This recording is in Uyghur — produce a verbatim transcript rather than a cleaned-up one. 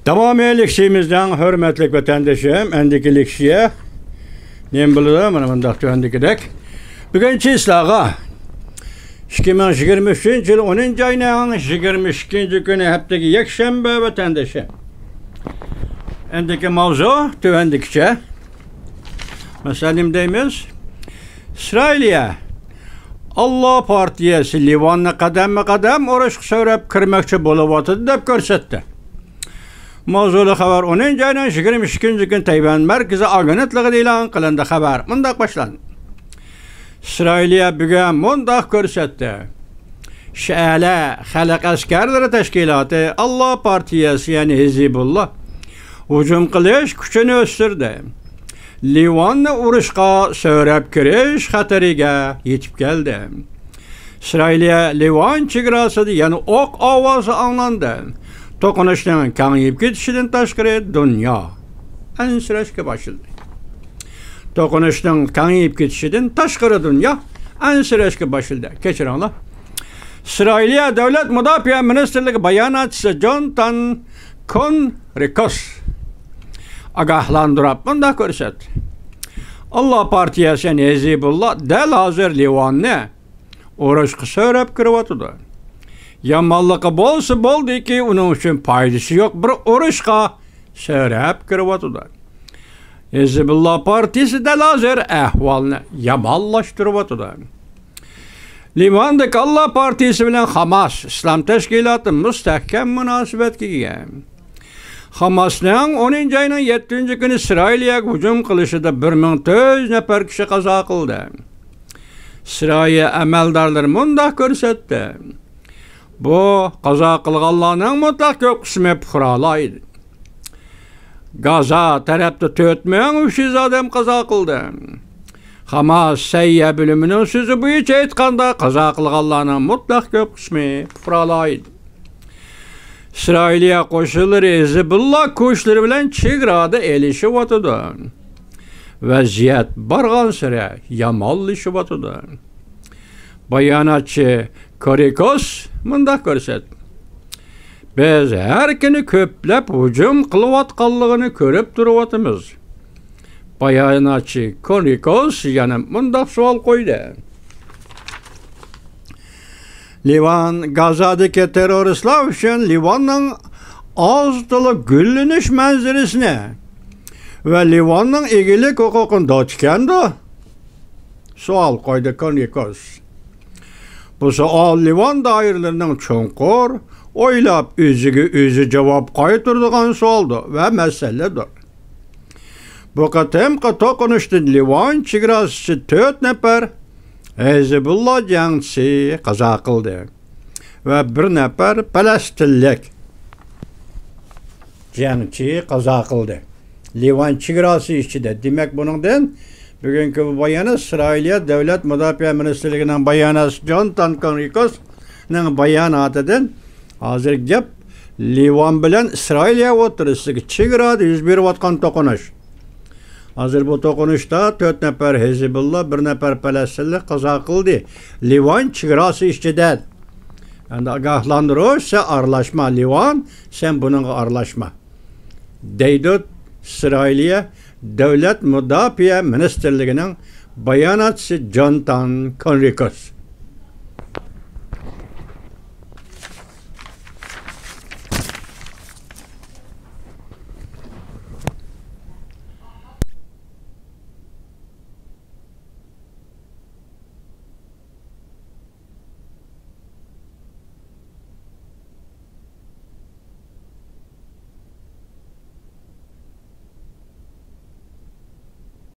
داۋامى لېكسىيىمىزنىڭ، ھۆرمەتلىك ۋەتەندىشىم، ئەندىكى لېكسىيە نېمە بولىدۇ؟ مانا مۇنداق تۆۋەندىكىدەك. بۈگۈن چىسلاغا ئىككى مىڭ يىگىرمە ئۈچىنچى يىل ئونىنچى ئاينىڭ يىگىرمە ئىككىنچى كۈنى، ھەپتىكى يەكشەنبە، ۋەتەندىشىم. ئەندىكى ماۋزۇ تۆۋەندىكىچە. مەسىلەن، نېمە دەيمىز؟ ئىسرائىلىيە ئاللا پارتىيەسى لىۋاننى قەدەممۇ قەدەم ئۇرۇشقا سۆرەپ كىرمەكچى بولۇۋاتىدۇ دەپ كۆرسەتتى. ماۋزۇلۇق خەۋەر ئونىنچى ئاينىڭ يىگىرمە ئىككىنچى كۈنى تەيۋەن مەركىزىي ئاگېنتلىقىدا ئېلان قىلىندى. خەۋەر مۇنداق باشلاندى. ئىسرائىلىيە بۈگۈن مۇنداق كۆرسەتتى. شىئەلەر خەلق ئەسكەرلىرى تەشكىلاتى، ئاللا پارتىيەسى، يەنى ھىزبۇللا ھۇجۇم قىلىش كۈچىنى ئۆستۈردى. لىۋاننى ئۇرۇشقا سۆرەپ كىرىش خەتىرىگە يېتىپ كەلدى. ئىسرائىلىيە لىۋان چېگراسىدا يەنە ئوق ئاۋازى ئاڭلاندى. توقۇنۇشنىڭ كېڭىيىپ كېتىشىدىن تاشقىرى دۇنيا ئەنسىرەشكە باشلىدى. توقۇنۇشنىڭ كېڭىيىپ كېتىشىدىن تاشقىرى دۇنيا ئەنسىرەشكە باشلىدى. كەچۈرۈڭلار. ئىسرائىلىيە دۆلەت مۇداپىئە مىنىستىرلىكى باياناتچىسى جونتان كونرىكوس ئاگاھلاندۇرۇپ مۇنداق كۆرسەتتى. ئاللا پارتىيەسى، يەنى ھىزبۇللا دەل ھازىر لىۋاننى ئۇرۇشقا سۆرەپ كىرىۋاتىدۇ. يامانلىقى بولسا بولدىكى، ئۇنىڭ ئۈچۈن پايدىسى يوق بىر ئۇرۇشقا سۆرەپ كىرىۋاتىدۇ. ھىزبۇللا پارتىيىسى دەل ھازىر ئەھۋالنى يامانلاشتۇرۇۋاتىدۇ. لىۋاندىكى ئاللا پارتىيىسى بىلەن خاماس ئىسلام تەشكىلاتى مۇستەھكەم مۇناسىۋەتكە ئىگە. خاماسنىڭ ئونىنچى ئاينىڭ يەتتىنچى كۈنى ئىسرائىلىيەگە ھۇجۇم قىلىشىدا بىر مىڭ تۆت يۈز نەپەر كىشى قازا قىلدى. ئىسرائىلىيە ئەمەلدارلىرى مۇنداق كۆرسەتتى. بۇ قازا قىلغانلارنىڭ مۇتلەق كۆپ قىسمى پۇقرالار ئىدى. گازا تەرەپتە تۆت مىڭ ئۈچ يۈز ئادەم قازا قىلدى. خاماس سەھىيە بۆلۈمىنىڭ سۆزى بويىچە ئېيتقاندا، قازا قىلغانلارنىڭ مۇتلەق كۆپ قىسمى پۇقرالار ئىدى. ئىسرائىلىيە قوشۇنلىرى ھىزبۇللا كۈچلىرى بىلەن چېگرادا ئېلىشىۋاتىدۇ. ۋەزىيەت بارغانسېرى يامانلىشىۋاتىدۇ. باياناتچى كورىكوس مۇنداق كۆرسەتتى. بىز ھەر كۈنى كۆپلەپ ھۇجۇم قىلىۋاتقانلىقىنى كۆرۈپ تۇرۇۋاتىمىز. باياناتچى كورىكوس يەنە مۇنداق سوئال قويدى. لىۋان گازادىكى تېررورىستلار ئۈچۈن لىۋاننىڭ ئاز تولا گۈللىنىش مەنزىرىسىنى ۋە لىۋاننىڭ ئىگىلىك ھوقۇقىنى دەيدىكەندۇ؟ سوئال قويدى كونرىكوس. بۇ سوئال لىۋان دائىرىلىرىنىڭ چوڭقۇر ئويلاپ، ئۆزىگە ئۆزى جاۋاب قايتۇرىدىغان سوئالدۇر ۋە مەسىلىدۇر. بۇ قېتىمقى توقۇنۇشتىن لىۋان چېگراسى تۆت نەپەر ھىزبۇللا جەڭچىسى قازا قىلدى ۋە بىر نەپەر پەلەستىنلىك جەڭچى قازا قىلدى. لىۋان چېگراسى ئىچىدە. دېمەك، بۇنىڭدىن بۈگۈنكى بۇ بايانات ئىسرائىلىيە دۆلەت مۇداپىئە مىنىستىرلىكىنىڭ باياناتى، جونتان كونرىكوسنىڭ باياناتىدىن ھازىر گەپ لىۋان بىلەن ئىسرائىلىيە ئوتتۇرىسىدىكى چېگرادا يۈز بېرىۋاتقان توقۇنۇش. ھازىر بۇ توقۇنۇشتا تۆت نەپەر ھىزبۇللا، بىر نەپەر پەلەستىنلىك قازا قىلدى. لىۋان چېگراسى ئىچىدە. ئەمدى ئاگاھلاندۇرۇش، سەن ئارىلاشما، لىۋان، سەن بۇنىڭغا ئارىلاشما، دەيدۇ ئىسرائىلىيە دۆلەت مۇداپىئە مىنىستىرلىكىنىڭ باياناتچىسى جونتان كونرىكوس.